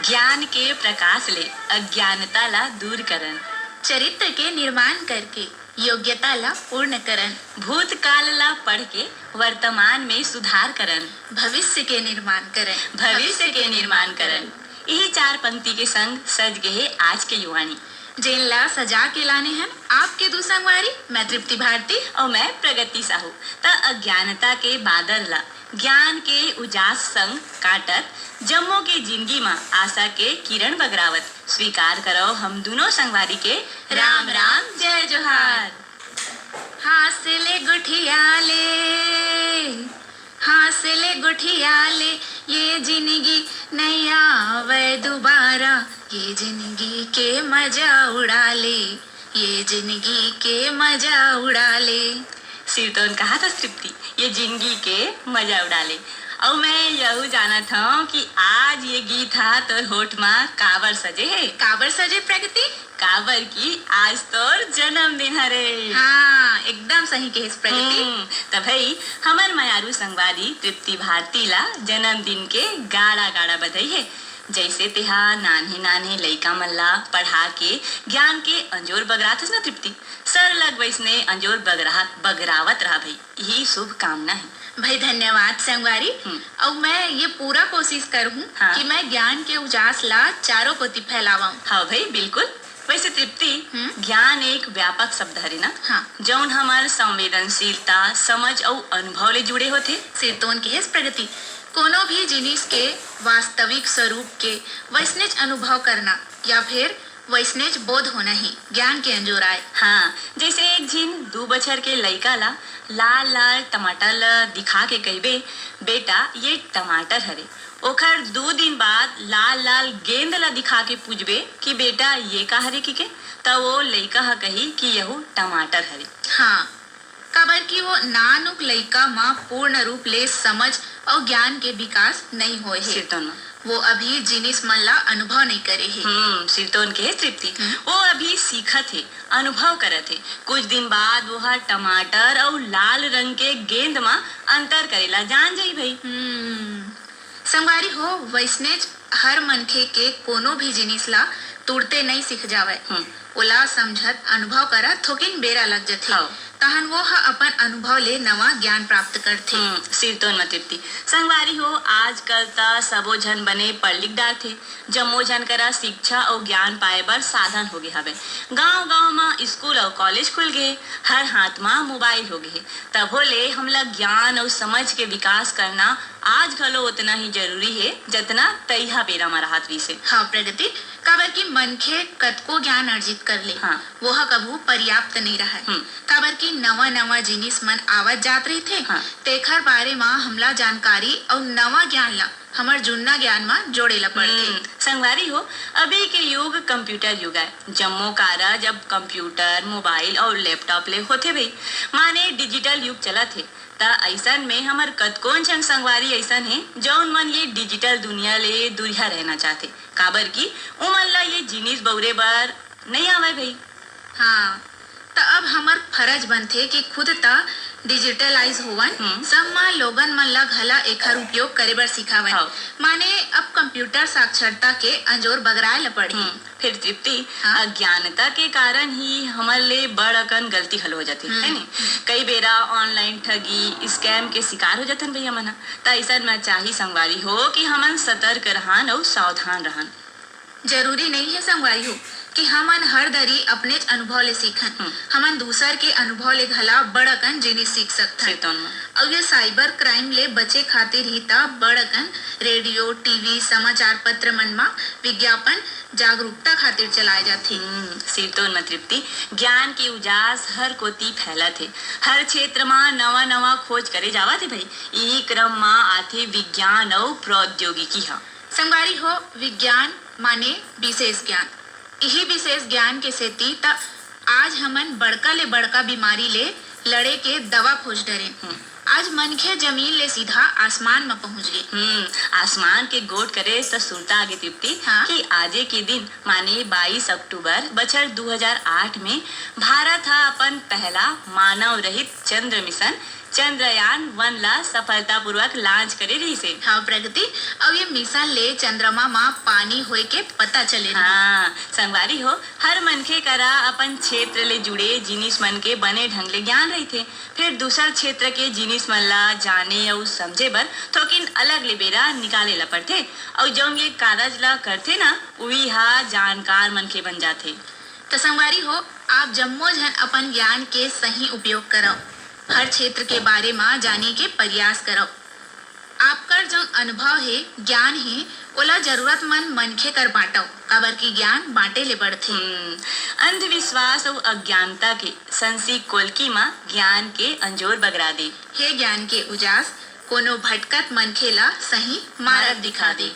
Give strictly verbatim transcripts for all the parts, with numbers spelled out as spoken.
ज्ञान के प्रकाश ले अज्ञानता ला दूर करन। चरित्र के निर्माण करके योग्यता ला पूर्ण करन। भूतकाल ला पढ़ के वर्तमान में सुधार करन। भविष्य के निर्माण करन। भविष्य के निर्माण करन। यही चार पंक्ति के संग सज गे हे आज के युवाणी। जेन ला सजा के लाने हन आपके दू संगवारी, मैं तृप्ति भारती। और मैं प्रगति साहू। त अज्ञानता के बादर ला ज्ञान के उजास संग काटत जम्मो के जिनगी म आशा के किरण बगरावत स्वीकार करव हम दूनों संगवारी के राम राम, जय जोहार। हांस ले गोठिया ले, हांस ले गोठिया ले, ये जिनगी नइ आवय दुबारा, ये जिनगी के मजा उड़ा ले, ये जिनगी के मजा उड़ा ले। सिरतोन कहा था तृप्ति, ये जिनगी के मजा उड़ा ले। अउ मैं यहू जानत हूँ कि आज ये गीत हा तोर होठ मा काबर सजे हे। काबर सजे प्रगति? काबर कि आज तोर जन्मदिन हरे। हाँ, एकदम सही कहिस प्रगति। हम्म, त भई, हमर मयारू संगवारी तृप्ति भारती ला जन्मदिन के गाड़ा गाड़ा बधाई हे। जइसे तेहा नान्हे नान्हे लइका मन ला पढ़ा के ज्ञान के अंजोर बगराथस ना तृप्ति, सरलग वइसने अंजोर बगरा-, बगरावत रहा भई, यही शुभकामना हे। भई धन्यवाद संगवारी। हम्म। अउ मैं ये पूरा कोशिश करहूँ हाँ। कि मैं ज्ञान के उजास ला चारों कोति फैलावंव। हाँ भई, बिल्कुल। वइसे तृप्ति, हम्म। ज्ञान एक व्यापक शब्द हरे ना, हाँ। जउन हमर संवेदनशीलता, समझ अउ अनुभव ले जुड़े होथे। सिरतोन कहिस प्रगति, कोनो भी जिनिस के वास्तविक स्वरूप के वइसनेच अनुभव करना या फिर वइसनेच बोध होना ही ज्ञान के अंजोर आय। हाँ, जइसे एक झिन दू बछर के लइका ला लाल लाल टमाटर ला दिखा के कहिबे, "बेटा, ये टमाटर हरे।" ओखर दू दिन बाद लाल लाल गेंद ला दिखा के पूछबे कि, "बेटा, ये का हरे?" किके, त वो लइका ह कही कि यहू टमाटर हरे। हाँ, काबर कि वो नानुक लइका म पूर्ण रूप ले समझ अउ ज्ञान के विकास नइ होए हे। सिरतोन म। वो अभी जिनिस मन ला अनुभव नइ करे हे। हम्म, सिरतोन कहे तृप्ति। हम्म। वो अभी सीखत हे, अनुभव करत हे। कुछ दिन बाद वो ह टमाटर अउ लाल रंग के गेंद म अंतर करे ला जान जाही भई। हम्म। संगवारी हो, वइसनेच हर मनखे के कोनो भी जिनिस ला तुरते नइ सिख जावय। हम्म। ओला समझत, अनुभव करत थोकिन बेरा लग जथे। हव। तहन वो ह अपन अनुभव ले नवा ज्ञान प्राप्त करथे। हम्म, सिरतोन म तृप्ति। संगवारी हो, आजकल त सबो झन बने पढ़ लिख डारथे। जम्मो झन करा शिक्षा अउ ज्ञान पाए बर साधन होगे हवय। गांव-गांव म स्कूल अउ कॉलेज खुल गे हे, हर हाथ म मोबाइल होगे हे। तभो ले हमला ज्ञान अउ समझ के विकास करना आज घलो ओतना ही जरूरी हे, जतना तइहा बेरा म राहत रिहिस हे। हाँ प्रगति, काबर कि मनखे कतको ज्ञान अर्जित कर ले, हाँ। वो ह कभू पर्याप्त नइ रहय। हम्म। काबर कि नवा-नवा जिनिस मन आवत जात रहिथे, हाँ। तेखर बारे म हमला जानकारी अउ नवा ज्ञान ला हमर जुन्ना ज्ञान म जोड़े ला पड़थे। हम्म, संगवारी हो, अभी के युग कंप्यूटर युग आय। जम्मो कारज अब कंप्यूटर, मोबाइल अउ लैपटॉप ले होथे भई। माने डिजिटल युग चलत हे। त अइसन में हमर कतकोन झन संगवारी अइसन हे, जउन मन ये डिजिटल दुनिया ले दूरिहा रहना चाहथे, काबर कि उमन ला ये जिनिस बउरे बर नइ आवय भई। हाँ, त अब हमर फरज बनथे कि खुद त डिजिटलाइज होवन, हम्म। संगमा लोगन मन ला घला एखर उपयोग करे बर सिखावन। हव। माने अब कंप्यूटर साक्षरता के अंजोर बगराए ल पड़ही। हम्म। फेर तृप्ति, हाँ? अज्ञानता के कारण ही हमर ले बड़ अकन गलती घलो हो जाथे, हम्म। है नी? कई बेरा ऑनलाइन ठगी, स्कैम के शिकार हो जाथन भई हमन ह। त अइसन म चाही संगवारी हो कि हमन सतर्क रहन अउ सावधान रहन। जरूरी नइ हे संगवारी हो कि हमन हर दरी अपनेच अनुभव ले सीखन। हम्म। हमन दूसर के अनुभव ले घला बड़ अकन जिनिस सीख सकथन। सिरतोन म। अउ ये साइबर क्राइम ले बचे खातिर ही त बड़ अकन रेडियो, टीवी, समाचार पत्र मन म विज्ञापन जागरूकता खातिर चलाए जाथे। हम्म, सिरतोन म तृप्ति, ज्ञान के उजास हर कोति फैलत हे। हर क्षेत्र म नवा-नवा खोज करे जावत हे भई। इही क्रम म आथे विज्ञान अउ प्रौद्योगिकी ह। संगवारी हो, विज्ञान माने विशेष ज्ञान। इही विशेष ज्ञान के सेती त आज हमन बड़का ले बड़का बीमारी ले लड़े के दवा खोज डरेन। हम्म। आज मनखे जमीन ले सीधा आसमान म पहुंच गे। हम्म, आसमान के गोठ करे त सुरता आगे तृप्ति हाँ। कि आजे के दिन माने बाईस अक्टूबर बछर दू हजार आठ में भारत ह अपन पहला मानव रहित चंद्र मिशन चंद्रयान वन ला सफलतापूर्वक launch करे रहिस हे। हाँ प्रगति, अउ ये mission ले चंद्रमा मा पानी होए के पता चले रहिस। हाँ संगवारी हो, हर मनखे करा अपन क्षेत्र ले जुड़े जिनिस मन के बने ढंग ले ज्ञान रहिथे। फेर दूसर क्षेत्र के जिनिस मन ला जाने अउ समझे बर थोकिन अलग ले बेरा निकाले ला पड़थे। अउ जउन ये कारज ला करथे ना, उही हा जानकार मनखे बन जाथे। त संगवारी हो, आप जम्मो झन अपन ज्ञान के सही उपयोग करव। हर क्षेत्र के बारे म जाने के प्रयास करव। आपकर जउन अनुभव हे, ज्ञान हे, ओला जरूरतमंद मनखे कर बांटव, काबर कि ज्ञान बांटे ले बढ़थे। हम्म, अंधविश्वास अउ अज्ञानता के संसी कोलकी म ज्ञान के अंजोर बगरा दे। हे ज्ञान के उजास, कोनो भटकत मनखे ला सही मारग दिखा दे।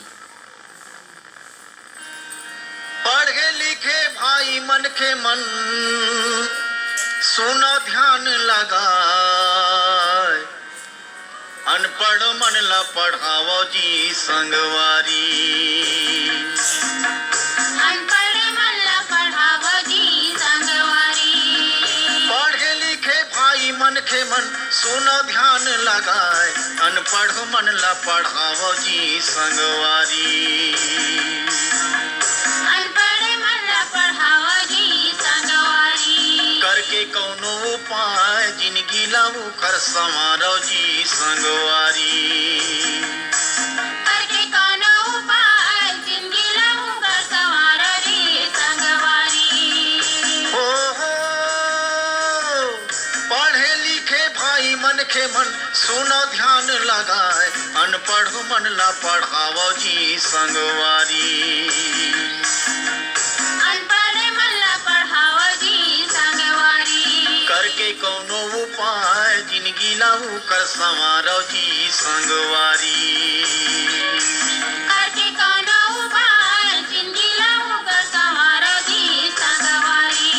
पढ़े लिखे भाई मनखे मन, सुनो ध्यान लगाए, अनपढ़ मन ला पढ़ावो जी संगवारी। अनपढ़ मन ला पढ़ावो जी संगवारी। पढ़े लिखे भाई मनखे मन, सुनो ध्यान लगाए, अनपढ़ मन ला पढ़ावो जी संगवारी। अनपढ़ मन ला पढ़ावो जी संगवारी। करके कौनो उपाय, जिनगी ला उकर संवारो जी संगवारी। करके कौनो उपाय, जिनगी ला उकर संवारो जी संगवारी। हो, हो। पढ़े लिखे भाई मनखे मन, सुनो ध्यान लगाए, अनपढ़ मन ला पढ़ावो जी संगवारी। अनपढ़ मन ला पढ़ावो जी संगवारी। करके कौनो उपाय, जिनगी ला उकर संवारो जी संगवारी। करके कौनो उपाय, जिनगी ला उकर संवारो जी संगवारी।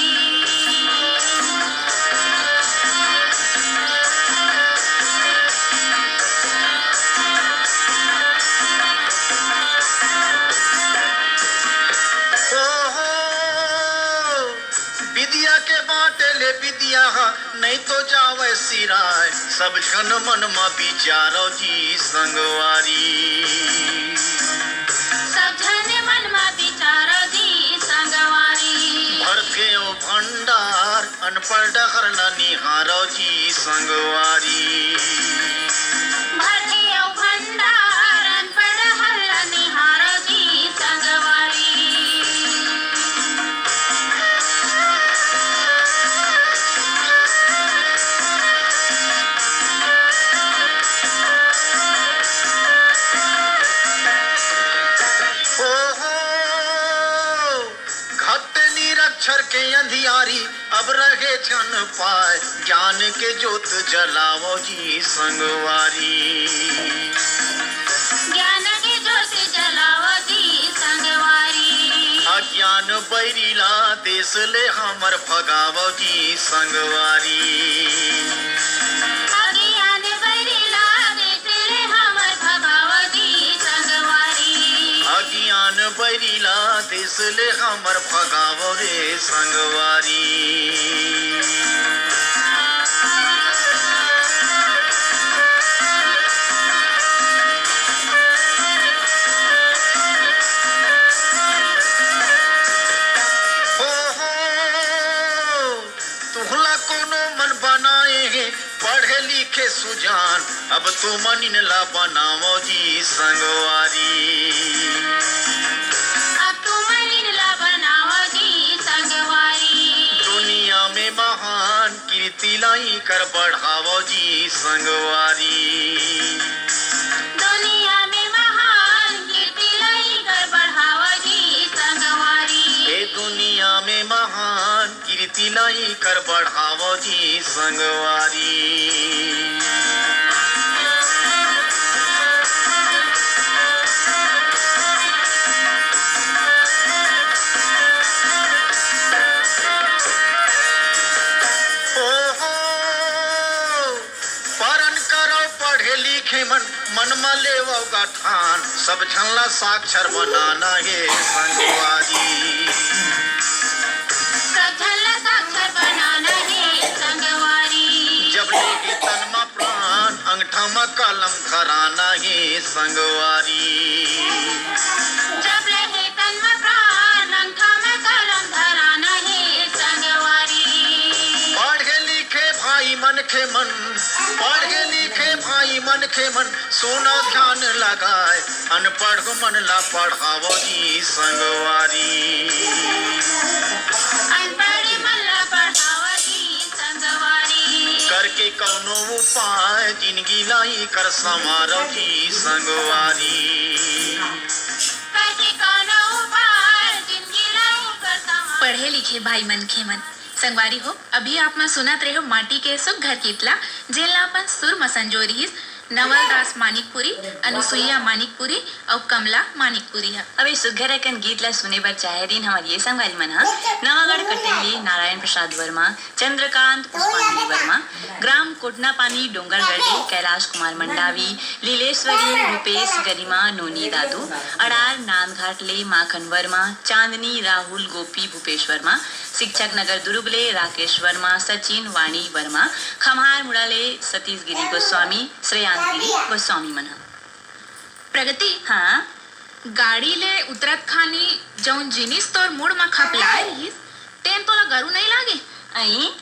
ओहो, विद्या के बांटे ले विद्या हा, नहीं तो जावे सिराय। सब झन मन मा विचारो जी संगवारी। सब झन मन मा विचारो जी संगवारी। भरथे ओ भंडार, अनपढ़ डहर ला निहारो जी संगवारी। भरथे ओ भंडार, अनपढ़ डहर ला निहारो जी संगवारी। ओहो, घट निरक्षर के अंधियारी, अब रहे झन पाए, ज्ञान के जोत जलावो जी संगवारी। ज्ञान के जोत जलावो जी संगवारी। अज्ञान बैरी ला देश ले हमर भगावो जी संगवारी। अज्ञान बैरी ला देश ले हमर भगावो जी संगवारी। अज्ञान बैरी ला देश ले हमर भगावो रे संगवारी। हो, हो, तुहला कोनो मन बनाए हे, पढ़े लिखे सुजान, अब तुमन इनला बनावो जी संगवारी। अब तुमन इनला बनावो जी संगवारी। दुनिया में महान कीर्ति ला इकर बढ़ावो जी संगवारी। दुनिया में महान कीर्ति ला इकर बढ़ावो जी संगवारी। ए दुनिया में महान कीर्ति ला इकर बढ़ावो जी संगवारी। ओहो, पारन करो पढ़े लिखे मन, मन म लेवो गा ठान, सब झन ला साक्षर बनाना हे संगवारी। सब झन ला साक्षर बनाना हे संगवारी। जब ले ही तन म प्राण म कलम धराना हे संगवारी। जब ले हे तन म प्राण, अंगठा म कलम धराना हे संगवारी। पढ़े लिखे भाई मनखे मन, पढ़े लिखे भाई मनखे मन, सुनो ध्यान लगाए, अनपढ़ मन ला पढ़ावो जी संगवारी। अनपढ़ मन ला पढ़ावो जी संगवारी। करके कौनो उपाय, जिनगी ला एकर संवारो जी संगवारी। करके कौनो उपाय, जिनगी ला एकर संवारो। पढ़े लिखे भाई मनखे मन, संगवारी हो, अभी आप मन सुनत रहे हो माटी के सुघर गीत ला, जेन ला अपन सुर म संजोए रिहिस नवल दास मानिकपुरी, अनुसुईया मानिकपुरी अउ कमला मानिकपुरी ह। अब ए सुघर अकन गीत ला सुने बर चाहे रिन हमर ये संगवारी मन ह नवागढ़ कटेली नारायण प्रसाद वर्मा, चंद्रकांत पुष्पांजलि वर्मा, ग्राम कोटनापानी डोंगरगढ़ ले कैलाश कुमार मंडावी, लीलेश्वरी, रूपेश, गरिमा, नोनी दादू, अड़ार नांदघाट ले माखन वर्मा, चांदनी, राहुल, गोपी, भूपेश वर्मा, शिक्षक नगर दुर्ग ले राकेश वर्मा, सचिन, वाणी वर्मा, खम्हार मुड़ा ले सतीश गिरी गोस्वामी, श्रेयांश गिरी गोस्वामी मन ह। प्रगति, हाँ? गाड़ी ले उतरत खानी जउन जिनिस तोर मुड़ म खपलाए रिहिस, तेन तोला गरू नइ लागे? अई,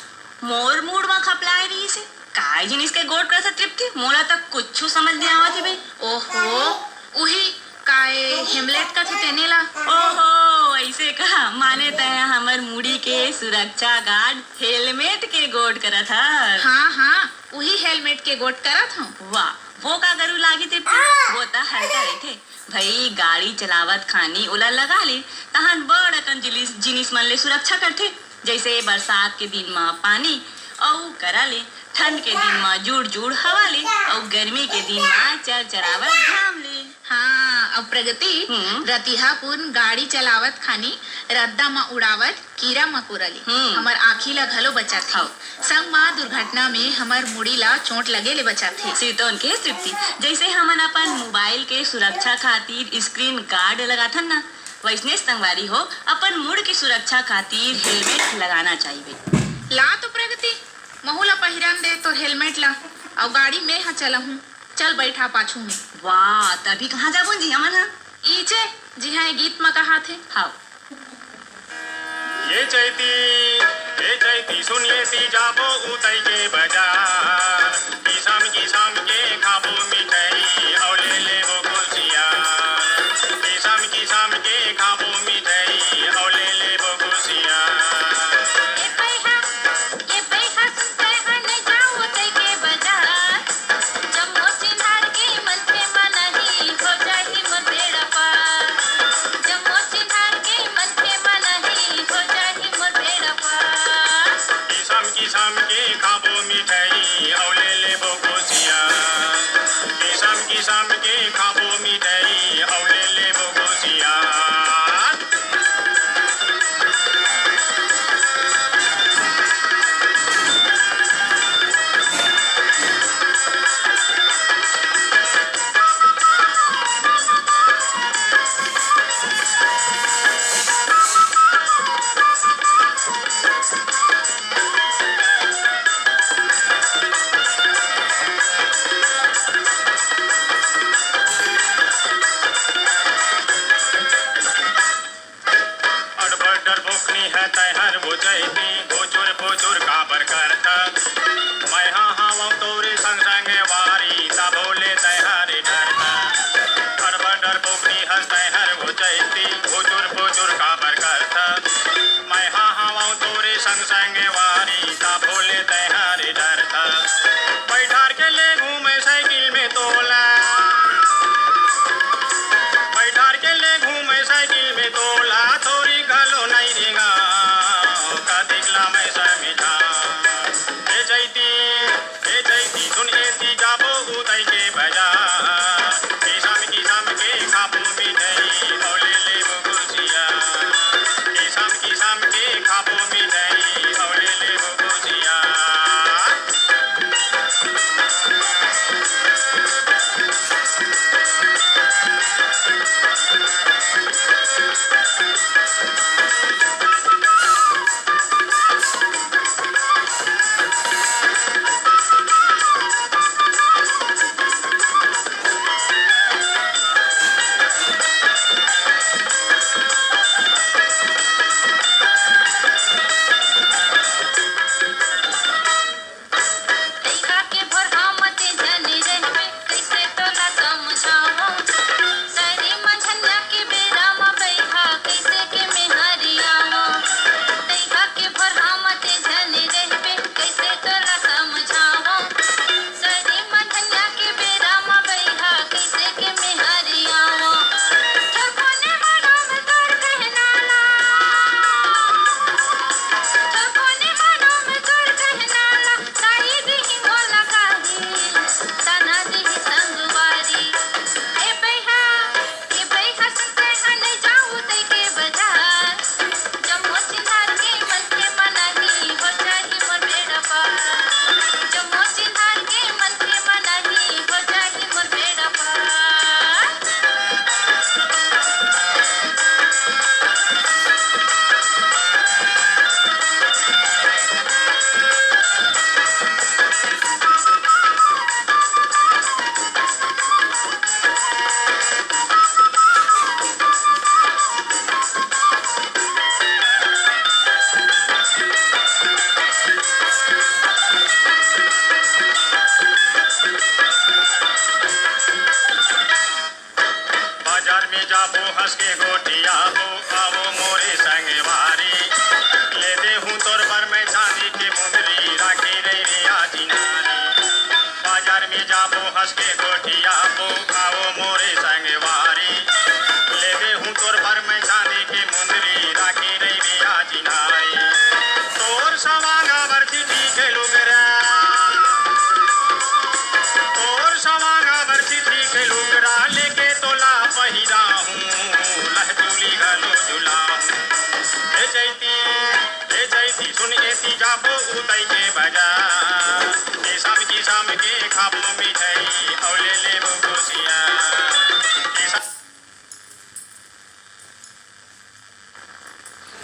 मोर मुड़ म खपलाए रिहिस हे? काय जिनिस के गोठ करत हस तृप्ति? मोला त कुछु समझ नइ आवत हे बे। ओहो, उही काय हेमलेट कथे तेने ला? ओहो, अइसे का? माने तैं हमर मुड़ी के सुरक्षा गार्ड हेलमेट के गोठ करत हस? हाँ, हाँ, उही हेलमेट के गोठ करत हंव। वाह, वो का गरू लागही तृप्ति? वो त हल्का रहिथे। भई, गाड़ी चलावत खानी ओला लगा ले, तहन बड़ अकन जिलिस-, जिनिस मन ले सुरक्षा करथे, जइसे बरसात के दिन म पानी अउ करा ले, ठंड के दिन म जुड़-जुड़ हवा ले, अउ गर्मी के दिन म चरचरावत घाम ले। हाँ, अउ प्रगति, हम्म। रतिहाकुन गाड़ी चलावत खानी रद्दा म उड़ावत कीरा मकोरा ले हम्म। हमर आँखी ला घलो बचाथे। हव। संग म दुर्घटना में हमर मुड़ी ला चोट लगे ले बचाथे। सिरतोन के तृप्ति, जइसे हमन अपन मोबाइल के सुरक्षा खातिर स्क्रीन गार्ड लगाथन ना, वइसने संगवारी हो, अपन मुड़ के सुरक्षा खातिर हेलमेट लगाना चाहिए। ला तो प्रगति, महू ला पहिरन दे तोर हेलमेट ला, अउ गाड़ी में ह चलहूँ। चल बइठा पाछू में। वाह, त अभी कहाँ जाबो जी हमन ह? इचे, जिहाँ ए गीत म कहाथे। हव। ये चैती, ये चैती सुन ये ती जाबो उतई के बजार। किसम किसम के खाबो मिठाई अउ ले लेबो कुसियार। किसम किसम के खाबो मिठाई अउ ले लेबो कुसियार। ए भैया, ए भैया सुन तैं ह नइ जाओ उतई के बजार। जम्मो चिन्हार के मनखे मन ही हो जाही मोर बेड़ा पार। जम्मो चिन्हार के मनखे मन ही हो जाही मोर बेड़ा पार। किसम किसम के खाबो मिठाई अउ ले हंस के गोठियाबो, आवो मोरे संगवारी। ले देहूं तोर बर मैं चांदी के मुंदरी, राखी रहिबे आज नारी। बाजार में जाबो, हंस के गोठियाबो, आवो मोरे संगवारी। ले देहूं तोर बर मैं चांदी के मुंदरी, राखी रहिबे आज नारी। तोर सवांग बर चिट्ठी के लुगरा, तोर सवांग बर चिट्ठी के लुगरा, लेके तोला पहिराहूं, लहचुली घलो झुलाहूं। ए चैती, ए चैती, सुन एती जाबो उतई के बजार। किसम किसम के खाबो मिठाई, अउ ले लेबो गोसिया। किसम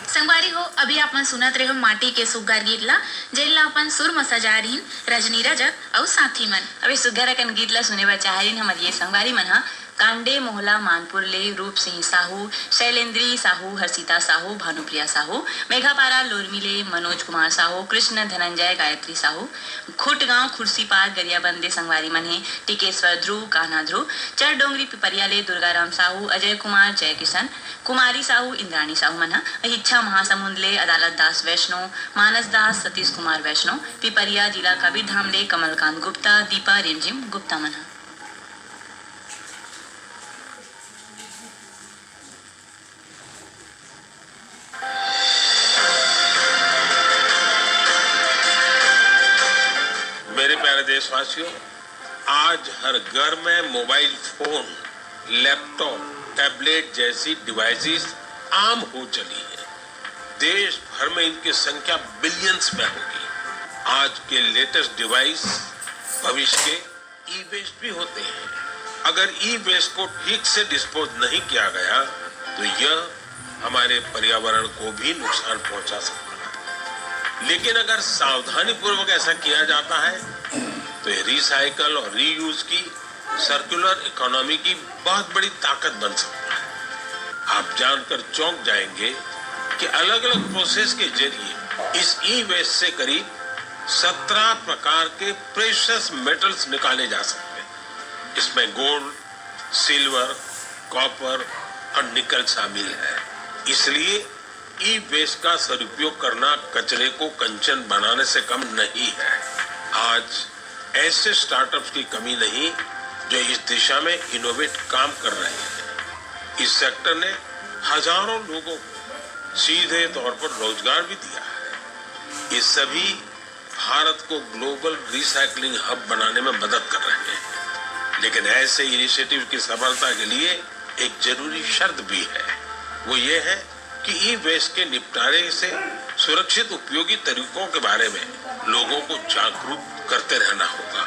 संगवारी हो, अभी आप मन सुनत रहे हो माटी के सुग्घर गीत ला, जेन ला अपन सुर म सजाय रहिन रजनी रजक अउ साथी मन। अभी सुग्घर अकन गीत ला सुने बर चाहे रहिन हमर ये संगवारी मन ह। कांडे मोहला मानपुर ले रूप सिंह साहू, शैलेंद्री साहू, हर्षिता साहू, भानुप्रिया साहू, मेघापारा लोरमी ले मनोज कुमार साहू, कृष्ण धनंजय गायत्री साहू, खुटगांव खुर्सीपार गरियाबंद ले संगवारी मन हे, टिकेश्वर ध्रुव, कान्हा ध्रुव, चरडोंगरी पिपरिया ले दुर्गाराम साहू, अजय कुमार, जय किशन, कुमारी साहू, इंद्राणी साहू मन ह। इच्छा महासमुंद ले अदालत दास वैष्णो, मानस दास, सतीश कुमार वैष्णो, पिपरिया जिला कबीरधाम ले कमलकांत गुप्ता, दीपा रिमझिम गुप्ता मन ह। मेरे प्यारे देशवासियों, आज हर घर में मोबाइल फोन, लैपटॉप, टैबलेट जैसी डिवाइसेस आम हो चली हैं। देश भर में इनकी संख्या बिलियंस में होगी। आज के लेटेस्ट डिवाइस भविष्य के ई वेस्ट भी होते हैं। अगर ई वेस्ट को ठीक से डिस्पोज नहीं किया गया तो यह हमारे पर्यावरण को भी नुकसान पहुंचा सकता है। लेकिन अगर सावधानीपूर्वक ऐसा किया जाता है तो ये रिसाइकल और रीयूज की सर्कुलर इकोनॉमी की बहुत बड़ी ताकत बन सकता है। आप जानकर चौंक जाएंगे कि अलग-अलग प्रोसेस के जरिए इस ई वेस्ट से करीब सत्रह प्रकार के प्रेशियस मेटल्स निकाले जा सकते हैं। इसमें गोल्ड, सिल्वर, कॉपर और निकल शामिल है। इसलिए ई वेस्ट का सदुपयोग करना कचरे को कंचन बनाने से कम नहीं है। आज ऐसे स्टार्टअप्स की कमी नहीं जो इस दिशा में इनोवेट काम कर रहे हैं। इस सेक्टर ने हजारों लोगों को सीधे तौर पर रोजगार भी दिया है। ये सभी भारत को ग्लोबल रिसाइकलिंग हब बनाने में मदद कर रहे हैं। लेकिन ऐसे इनिशिएटिव की सफलता के लिए एक जरूरी शर्त भी है। वो ये है कि ई वेस्ट के निपटारे से सुरक्षित उपयोगी तरीकों के बारे में लोगों को जागरूक करते रहना होगा।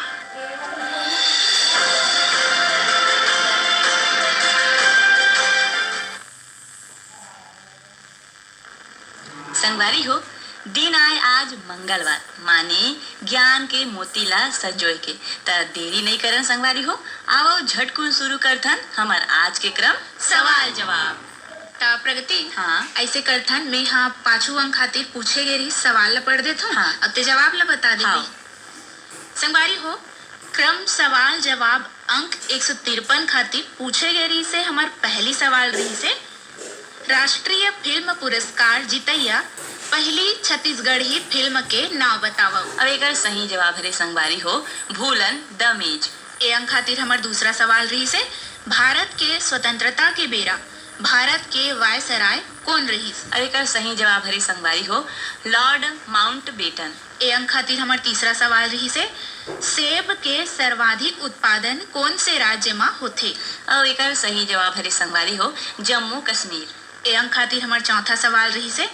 संगवारी हो, दिन आय आज मंगलवार, माने ज्ञान के मोती ला संजोए के। त देरी नइ करन संगवारी हो, आवव झटकुन शुरू करथन हमर आज के क्रम सवाल जवाब। त प्रगति, हाँ। अइसे करथन, मैं हा पाछू अंक खातिर पूछे गे रहिस सवाल ला पढ़ देथों, हाँ। अब ते जवाब ला बता देबे। हाँ। संगवारी हो, क्रम सवाल जवाब अंक एक सौ तिरपन खातिर पूछे गे रहिस हे। हमर पहली सवाल रहिस हे, राष्ट्रीय फिल्म पुरस्कार जीतइया पहली छत्तीसगढ़ी फिल्म के नाव बतावव। अब एकर सही जवाब हरे संगवारी हो, भूलन द मेज। ए अंक खातिर हमर दूसरा सवाल रहिस हे, भारत के स्वतंत्रता के बेरा भारत के वायसराय कोन रहिस? अब एकर सही जवाब हरे संगवारी हो, लॉर्ड माउंटबेटन। ए अंक खातिर हमर तीसरा सवाल रहिस हे, सेब के सर्वाधिक उत्पादन कोन से राज्य म होथे? अउ एकर सही जवाब हरे संगवारी हो, जम्मू कश्मीर। ए अंक खातिर हमर चौथा सवाल रहिस हे,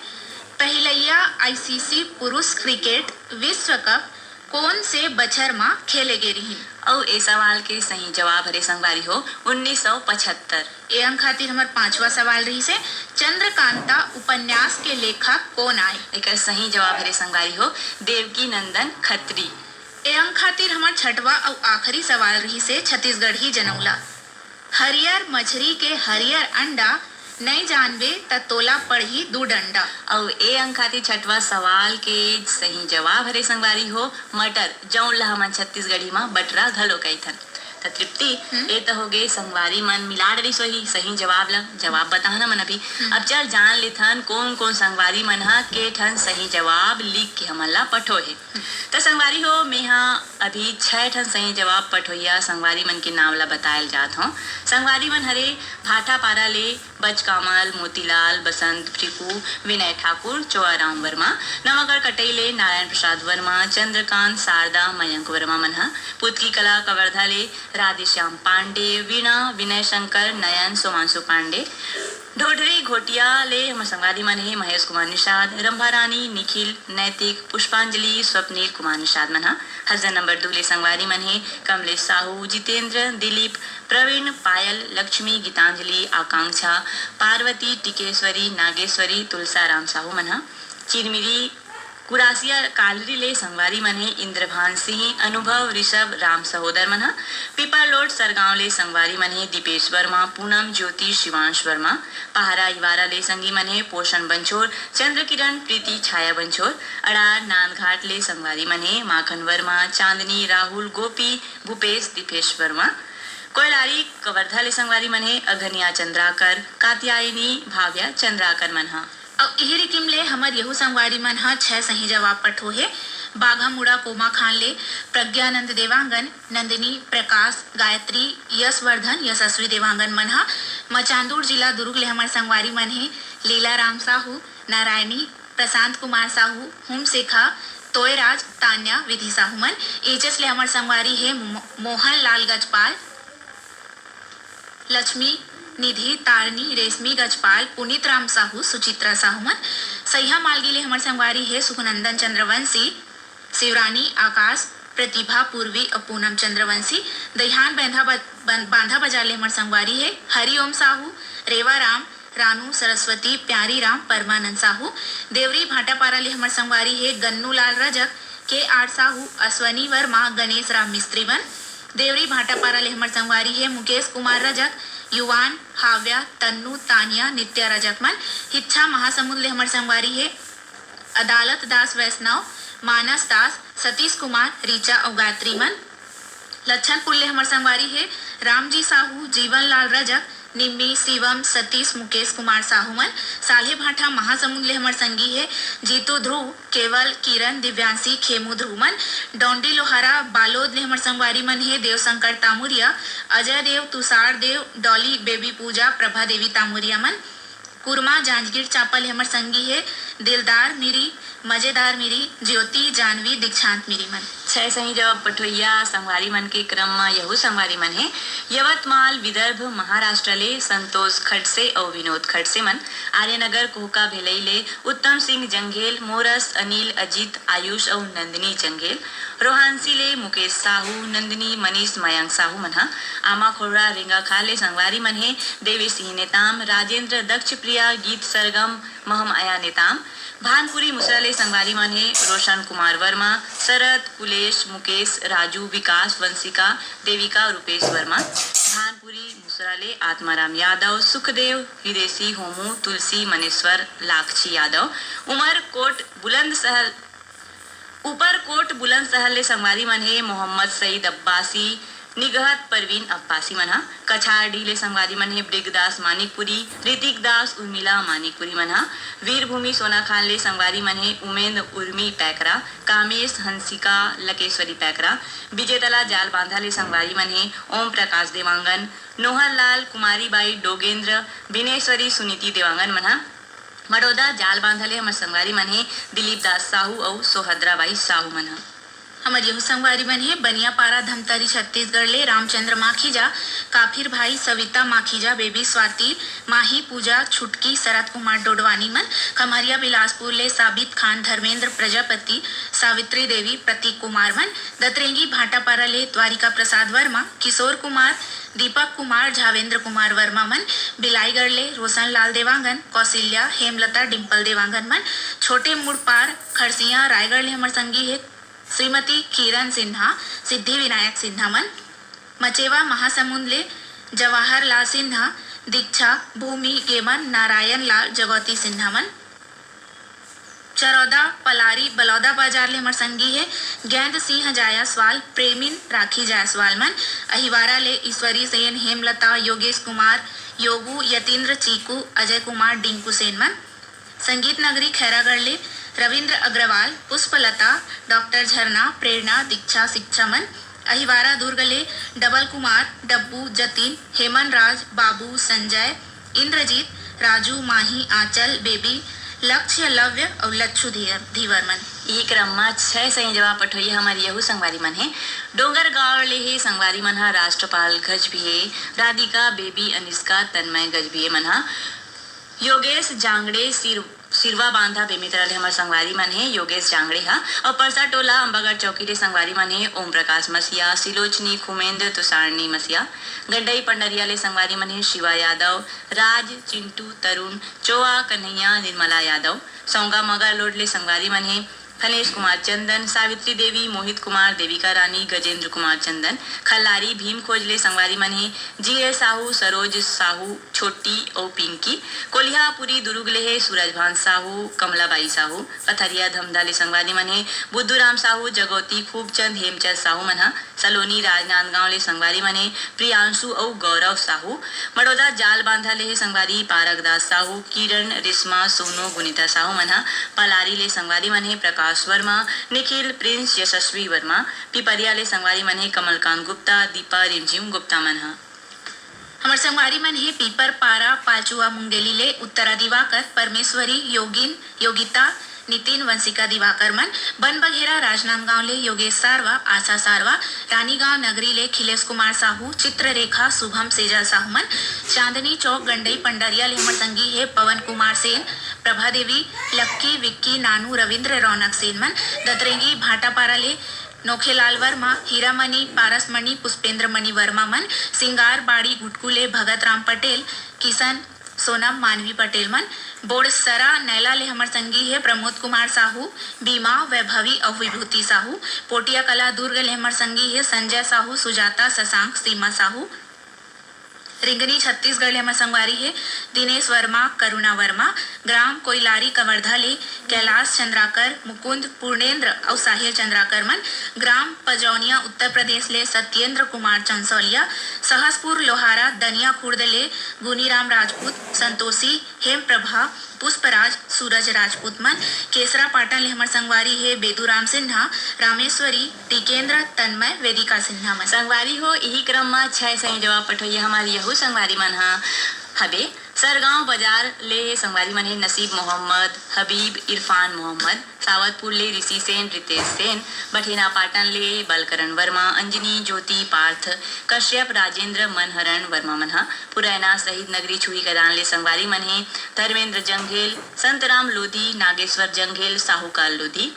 पहिलइया आईसीसी पुरुष क्रिकेट विश्व कप कोन से बछर म खेले गे रिहिन? अउ ए सवाल के सही जवाब हरे संगवारी हो, उन्नीस सौ पचहत्तर। ए अंक खातिर हमर पांचवा सवाल रहिस हे, चंद्रकांता उपन्यास के लेखक कोन आय? एकर सही जवाब हरे संगवारी हो, देवकी नंदन खत्री। ए अंक खातिर हमर छठवा अउ आखिरी सवाल रहिस हे, छत्तीसगढ़ी जनउला। हरियर मछरी के हरियर अंडा, नइ जानबे त तोला पड़ही दू डंडा। अउ ए अंक खातिर छठवा सवाल के सही जवाब हरे संगवारी हो, मटर, जउन ल हमन छत्तीसगढ़ी म बटरा घलो कहिथन। त तृप्ति, हम्म। ए त होगे संगवारी मन मिला डरिस होही सही जवाब ल। जवाब बताहन हमन अभी। हम्म। अब चल जान लेथन कोन कोन संगवारी मन ह के ठन सही जवाब लिख के हमन ला पठोहे। हम्म। त संगवारी हो, मेहा अभी छह ठन सही जवाब पठोइया संगवारी मन के नाम ला बतायल जात हों। संगवारी मन हरे भाटापारा ले बचकामल, मोतीलाल, बसंत, फ्रिकू, विनय ठाकुर, चोआराम वर्मा, नवागढ़ कटई ले नारायण प्रसाद वर्मा, चंद्रकांत, शारदा, मयंक वर्मा मन ह, पुतकी कला कवर्धा ले राधेश्याम पांडे, वीणा, विनय शंकर, नयन, सोमांशु पांडे, ढोढरी घोटिया ले हमर संगवारी मन हे महेश कुमार निषाद, रंभा रानी, निखिल, नैतिक, पुष्पांजलि, स्वप्निल कुमार निषाद मन ह। हसदेव नंबर दू ले संगवारी मन हे कमलेश साहू, जितेंद्र, दिलीप, प्रवीण, पायल, लक्ष्मी, गीतांजलि, आकांक्षा, पार्वती, टिकेश्वरी, नागेश्वरी, तुलसाराम साहू मन ह। चिरमिरी कुरासिया कालरी ले संगवारी मन हे इंद्रभान सिंह, अनुभव, ऋषभ, राम सहोदर मन ह। पीपरलोट सरगांव ले संगवारी मन हे दीपेश वर्मा, पूनम, ज्योति, शिवांश वर्मा। पहारा इवारा ले संगी मन हे पोषण बंछोर, चंद्र किरण, प्रीति, छाया बंछोर। अड़ार नांदघाट ले संगवारी मन हे माखन वर्मा, चांदनी, राहुल, गोपी, भूपेश, दीपेश वर्मा। कोयलारी कवर्धा ले संगवारी मन हे अघनिया, चंद्राकर, कात्यायनी, भाव्या, चंद्राकर मन ह। अउ इही रिकिम ले हमर यहू संगवारी मन ह छह सही जवाब पठो हे। बाघामुड़ा कोमाखान ले प्रज्ञानंद देवांगन, नंदिनी, प्रकाश, गायत्री, यशवर्धन, यशस्वी देवांगन मन ह। मचांदूर जिला दुर्ग ले हमर संगवारी मन हे लीला राम साहू, नारायणी, प्रशांत कुमार साहू, हुमसेखा, तोयराज, तान्या, विधि साहू मन। एचएस ले हमर संगवारी हे मो-, मोहन लाल गजपाल, लक्ष्मी, निधि, तारनी, रेशमी गजपाल, पुनीत राम साहू, सुचित्रा साहू मन। सैहा मालगी ले हमर संगवारी हे सुखनंदन चंद्रवंशी, शिवरानी, आकाश, प्रतिभा, पूर्वी अउ पूनम चंद्रवंशी। दहिहान बैंधा ब-, बन-, बांधा बाजार ले हमर संगवारी हे हरिओम साहू, रेवा राम, रानू, सरस्वती, प्यारी राम, परमानंद साहू। देवरी भाटापारा ले हमर संगवारी हे गन्नू लाल रजक, के आर साहू, अश्वनी वर्मा, गणेश राम मिस्त्री मन। देवरी भाटापारा ले हमर संगवारी हे मुकेश कुमार रजक, युवान, हाव्या, तन्नू, तानिया, नित्या रजक मन। हिच्छा महासमुंद ले हमर संगवारी हे अदालत दास वैष्णव, मानस दास, सतीश कुमार, ऋचा अउ गायत्री मन। लच्छनपुर ले हमर संगवारी हे रामजी साहू, जीवन लाल रजक, निम्मी, शिवम, सतीश, मुकेश कुमार साहू मन। साल्हेभाठा महासमुंद ले हमर संगी हे जीतू, ध्रुव, केवल, किरण, दिव्यांशी, खेमू, ध्रुव मन। डौंडी लोहारा बालोद ले हमर संगवारी मन हे देवशंकर तामुरिया, अजय देव, तुषार देव, डॉली, बेबी पूजा, प्रभा देवी तामुरिया मन। कुरमा जांजगीर चांपा ले हमर संगी हे दिलदार मिरी, मजेदार मिरी, ज्योति, जानवी, दीक्षांत मिरी मन। छह सही जवाब पठोइया संगवारी मन के क्रम म यहू संगवारी मन हे यवतमाल, विदर्भ, महाराष्ट्र ले संतोष खडसे अउ विनोद खडसे मन। आर्यनगर कोहका भेलई ले उत्तम सिंह जंघेल, मोरस, अनिल, अजीत, आयुष अउ नंदिनी जंघेल। रोहानसी ले मुकेश साहू, नंदिनी, मनीष, मयंक साहू मन ह। आमाखोड़ा रेंगाखार ले संगवारी मन हे देवी सिंह नेताम, राजेंद्र, दक्ष प्रिया, गीत सरगम, महम अया नेताम। भानपुरी मुसरा ले संगवारी मन हे रोशन कुमार वर्मा, शरद, कुलेश, मुकेश, राजू, विकास, वंशिका, देविका, रुपेश वर्मा। भानपुरी मुसरा ले आत्माराम यादव, सुखदेव, विदेशी, होमू, तुलसी, मनेश्वर, लाखची यादव। उमरकोट बुलंदशहर, उपरकोट बुलंदशहर ले संगवारी मन हे मोहम्मद सईद अब्बासी, निगहत परवीन अब्बासी मन ह। कछारडीह ले संगवारी मन हे ब्रिगदास मानिकपुरी, ऋतिक दास, उर्मिला मानिकपुरी मन ह। वीरभूमि सोनाखान ले संगवारी मन हे उमेंद, उर्मी पैकरा, कामेश, हंसिका, लकेश्वरी पैकरा। विजेतला जालबांधा ले संगवारी मन हे ओम प्रकाश देवांगन, नोहर लाल, कुमारी बाई, डोगेंद्र, बिनेश्वरी, सुनीति देवांगन मन ह। मडोदा जालबांधा ले हमर संगवारी मन हे दिलीप दास साहू अउ सोहद्रा बाई साहू मन ह। हमर यहू संगवारी मन हे बनियापारा धमतरी छत्तीसगढ़ ले रामचंद्र माखीजा, काफिर भाई, सविता माखीजा, बेबी स्वाति, माही, पूजा, छुटकी, शरद कुमार डोडवानी मन। खम्हरिया बिलासपुर ले साबित खान, धर्मेंद्र प्रजापति, सावित्री देवी, प्रतीक कुमार मन। दतरेंगी भाटापारा ले द्वारिका प्रसाद वर्मा, किशोर कुमार, दीपक कुमार, झावेंद्र कुमार वर्मा मन। बिलाईगढ़ ले रोशन लाल देवांगन, कौशल्या, हेमलता, डिम्पल देवांगन मन। छोटे मुड़पार खरसिया रायगढ़ ले हमर संगी हे श्रीमती किरण सिन्हा, सिद्धि विनायक सिन्हा मन। मचेवा महासमुंद ले जवाहर लाल सिन्हा, दीक्षा, भूमि गेमन, नारायण लाल, जगौती सिन्हा मन। चरौदा पलारी बलौदा बाजार ले हमर संगी हे गेंद सिंह जायसवाल, प्रेमिन राखी जायसवाल मन। अहिवारा ले ईश्वरी सेन, हेमलता, योगेश कुमार, योगू, यतीन्द्र चीकू, अजय कुमार डिंकू सेन मन। संगीत नगरी खैरागढ़ ले रविंद्र अग्रवाल, पुष्पलता, डॉक्टर झरना, प्रेरणा, दीक्षा, शिक्षा मन। अहिवारा दुर्ग ले डबल कुमार, डब्बू, जतिन, हेमन राज, बाबू, संजय, इंद्रजीत, राजू, माही, आंचल, बेबी, लक्ष्य, लव्य अउ लच्छू धीवर, धीवर मन। इही क्रम म छै सही जवाब पठोइया हमर यहू संगवारी मन हे। डोंगरगांव ले हे संगवारी मन ह राष्ट्रपाल गजभिये, राधिका, बेबी, अनिष्का, तन्मय गजभिये मन ह। योगेश जांगड़े सिर-, सिरवा बांधा बेमेतरा ले हमर संगवारी मन हे योगेश जांगड़े ह। अउ परसा टोला अंबागढ़ चौकी ले संगवारी मन हे ओम प्रकाश मसिया, सिलोचनी, खुमेंद्र, तुषारनी मसिया। गंडई पंडरिया ले संगवारी मन हे शिवा यादव, राज, चिंटू, तरुण, चोआ, कन्हैया, निर्मला यादव। सौंगा मगर लोड ले संगवारी मन हे फनेश कुमार चंदन, सावित्री देवी, मोहित कुमार, देविका रानी, गजेंद्र कुमार चंदन। खल्लारी भीम खोज ले संगवारी मन हे जीए साहू, सरोज साहू, छोटी अउ पिंकी। कोलिहापुरी दुरुग ले हे सूरज भान साहू, कमलाबाई साहू। पथरिया धमधा ले संगवारी मन हे बुद्धू राम साहू, जगौती, खूबचंद, हेमचंद साहू मन ह। सलोनी राजनांदगांव ले संगवारी मन हे प्रियांशु अउ गौरव साहू। मड़ौदा जाल बांधा ले हे संगवारी पारक दास साहू, किरण, रिश्मा, सोनू, गुनीता साहू मन ह। पलारी ले संगवारी मन हे प्रकाश वर्मा, निखिल, प्रिंस, यशस्वी वर्मा। पिपरिया ले संगवारी मन हे कमलकांत गुप्ता, दीपा, रिमझिम गुप्ता मन ह। हमर संगवारी मन हे पीपर पारा, पाचुआ मुंगेली ले उत्तरा दिवाकर, परमेश्वरी, योगिन, योगिता, नितिन, वंशिका दिवाकर मन। बन बघेरा राजनांदगांव ले योगेश सारवा, आशा सारवा, रानीगांव नगरी ले खिलेश कुमार साहू, चित्ररेखा, शुभम, सेजल साहू मन। चांदनी चौक गंडई पंडरिया ले हमर संगी हे पवन कुमार सेन, प्रभा देवी, लक्की, विक्की, नानू, रविंद्र, रौनक सेन मन। दतरेंगी भाटापारा ले नोखेलाल वर्मा, हीरामणि, पारसमणि, पुष्पेंद्र मणि वर्मा मन। सिंगार बाड़ी गुटकू ले भगत राम पटेल, किशन, सोनम, मानवी पटेल मन। बोड़सरा नैला ले हमर संगी हे प्रमोद कुमार साहू, बीमा, वैभवी अउ विभूति साहू। पोटिया कला दुर्ग ले हमर संगी हे संजय साहू, सुजाता, शशांक, सीमा साहू। रिंगनी छत्तीसगढ़ ले हमर संगवारी हे दिनेश वर्मा, करुणा वर्मा। ग्राम कोइलारी कवर्धा ले कैलाश चंद्राकर, मुकुंद, पूर्णेंद्र अउ साहिल चंद्राकर मन। ग्राम पजौनिया उत्तर प्रदेश ले सत्येंद्र कुमार चंसौलिया। सहसपुर लोहारा दनिया खुर्द ले गुनीराम राजपूत, संतोषी, हेम प्रभा, पुष्पराज, सूरज राजपूत मन। केसरा पाटन ले हमर संगवारी हे बेदूराम सिन्हा, रामेश्वरी, टिकेंद्र, तन्मय, वेदिका सिन्हा मन। संगवारी हो, इही क्रम म छै सही जवाब पठोइया हमर यहू संगवारी मन ह हबे। सरगांव बाजार ले संगवारी मन हे नसीब मोहम्मद, हबीब, इरफान मोहम्मद। सावतपुर ले ऋषि सेन, रितेश सेन। बठेना पाटन ले बलकरण वर्मा, अंजनी, ज्योति, पार्थ, कश्यप, राजेंद्र, मनहरण वर्मा मन ह। पुरैना शहीद नगरी छुही कदान ले संगवारी मन हे धर्मेंद्र जंघेल, संतराम लोधी, नागेश्वर जंघेल, साहूकाल लोधी।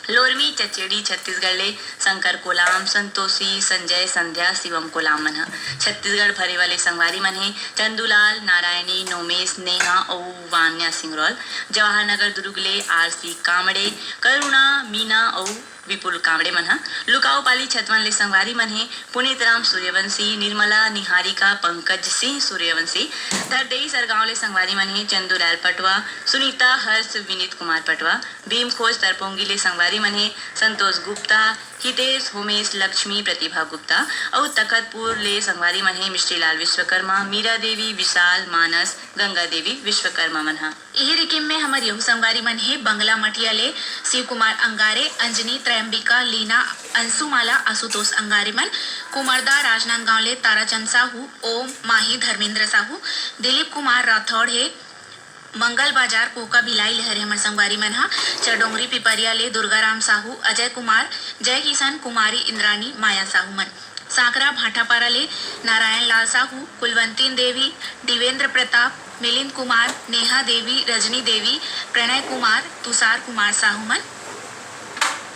लोरमी चचेड़ी छत्तीसगढ़ ले शंकर कोलाम, संतोषी, संजय, संध्या, शिवम कोलाम मन ह। छत्तीसगढ़ भरेवा ले संगवारी मन हे चंदूलाल, नारायणी, नोमेश, नेहा अउ वान्या सिंगरौल। जवाहर नगर दुरुग ले आरसी कामड़े, करुणा, मीना अउ विपुल कामड़े मन ह। लुकाऊ पाली छतवन ले संगवारी मन हे पुनीत राम सूर्यवंशी, निर्मला, निहारिका, पंकज सिंह सूर्यवंशी। धरदेई सरगांव ले संगवारी मन हे चंदूलाल पटवा, सुनीता, हर्ष, विनीत कुमार पटवा। भीम खोज तरपोंगी ले संगवारी मन हे संतोष गुप्ता, हितेश, होमेश, लक्ष्मी, प्रतिभा गुप्ता। अउ तखतपुर ले संगवारी मन हे मिश्रीलाल विश्वकर्मा, मीरा देवी, विशाल, मानस, गंगा देवी विश्वकर्मा मन ह। इही रिकिम में हमर यहू संगवारी मन हे बंगला मटिया ले शिव कुमार अंगारे, अंजनी, त्रयंबिका, लीना, अंशुमाला, आशुतोष अंगारे मन। कुमरदा राजनांदगांव ले ताराचंद साहू, ओम, माही, धर्मेंद्र साहू। दिलीप कुमार राठौड़ हे मंगल बाजार कोका भिलाई ले हरे हमर संगवारी मन ह। चरडोंगरी पिपरिया ले दुर्गाराम साहू, अजय कुमार, जय किशन, कुमारी इंद्रानी, माया साहू मन। सांकरा भाटापारा ले नारायण लाल साहू, कुलवंतीन देवी, दिवेंद्र प्रताप, मिलिंद कुमार, नेहा देवी, रजनी देवी, प्रणय कुमार, तुषार कुमार साहू मन।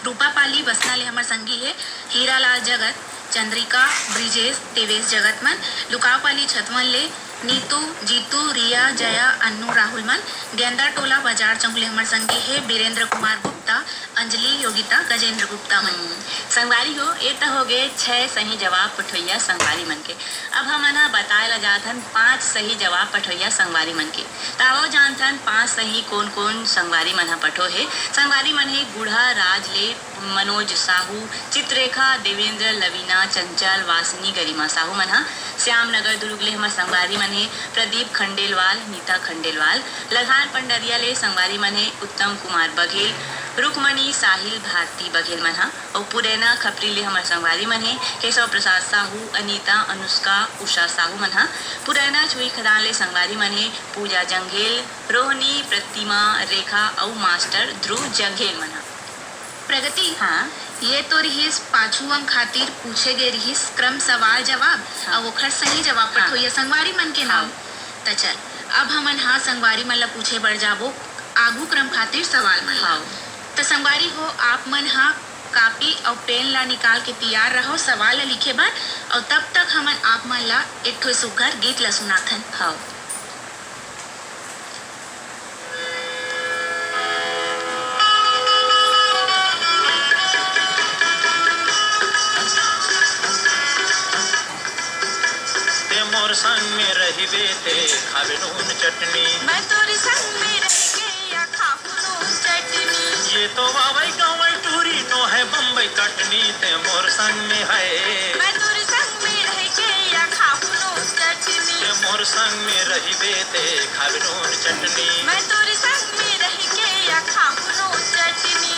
रूपापाली बसना ले हमर संगी हे हीरालाल जगत, चंद्रिका, ब्रिजेश, देवेश जगत मन। लुकापाली छतवन ले नीतू, जीतू, रिया, जया, अन्नू, राहुल मन। गेंदा टोला बाजार चौक ले हमर संगी हे बीरेंद्र कुमार गुप्ता, अंजलि, योगिता, गजेंद्र गुप्ता मन। हम्म। संगवारी हो, ए त होगे छै सही जवाब पठोइया संगवारी मन के। अब हमन ह बताए ला जात हन पांच सही जवाब पठोइया संगवारी मन के। त आवव जानथन पांच सही कोन-कोन संगवारी मन ह पठो हे। संगवारी मन हे गुढ़ा राज ले मनोज साहू, चित्ररेखा, देवेंद्र, लवीना, चंचल, वासनी, गरिमा साहू मन ह। श्याम नगर दुर्ग ले हमर संगवारी मन हे प्रदीप खंडेलवाल, नीता खंडेलवाल। लधार पंडरिया ले संगवारी मन हे उत्तम कुमार बघेल, रुकमणी, साहिल, भारती बघेल मन ह। अउ पुरैना खपरी ले हमर संगवारी मन हे केशव प्रसाद साहू, अनीता, अनुष्का, उषा साहू मन ह। पुरैना छुईखदान ले संगवारी मन हे पूजा जंघेल, रोहनी, प्रतिमा, रेखा अउ मास्टर ध्रुव जंघेल मन ह। प्रगति, हाँ। ये तो रिहिस पाछू अंक खातिर पूछे गे रिहिस क्रम सवाल जवाब, हाँ। अउ ओखर सही जवाब हाँ। पठोइया संगवारी मन के नाम। हाँ। त चल, अब हमन हा संगवारी मन ला पूछे बर जाबो आगू क्रम खातिर सवाल मन ला। हाँ। त संगवारी हो, आप मन हा कापी अउ पेन ला निकाल के तियार रहो सवाल ला लिखे बर, अउ तब तक हमन आप मन ला एक ठो सुग्घर गीत ला सुनाथन। हाँ। ते मोर संग में रहिबे ते खाबे नून चटनी। मैं तोर संग में रहिके या खाहूँ नून चटनी। ये तो वावई गवई टूरी नो है बम्बई कटनी, ते मोर संग में है। मैं तोर संग में रहिके या खाहूँ नून चटनी। ते मोर संग में रहिबे ते खाबे नून चटनी। मैं तोर संग में रहिके या खाहूँ नून चटनी।